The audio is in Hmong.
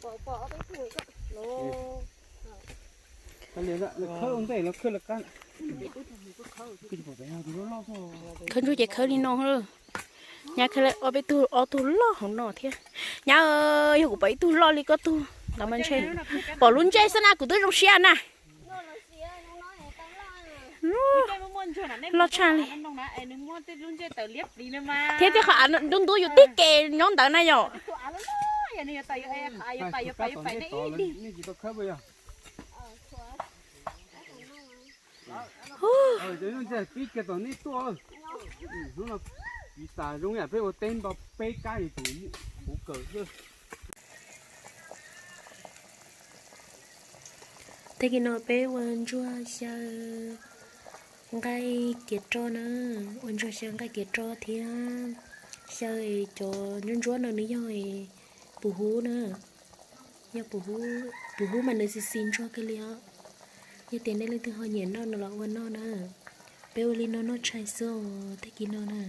Khawb ntsuab ces khawb li no. Nyab khawb ob peb tug, ob tug loj hauv no thiab. Nyab, yog kuv pom ib tug loj li koj tug ntawd mas ntshe, pom lub ntsej xwb na kuv twb zoo siab na. Loj tshaj li. Thiab tej qhov av ntub ntub yus tib ke nyob ntawd na yom. Tag kis no peb ua ntsuag xyaw nqaij kiav roj na, ua ntsuag xyaw nqaij kiav roj thiab xyaw cov ntsuab ntsuab no nws yog puv hub na, yog puv hub mas nws xis xis ntsuag kawg li os. Yog tias nej leej twg ho nyiam noj no los ua noj na. Peb ua li no noj tshais xwb os tag kis no na.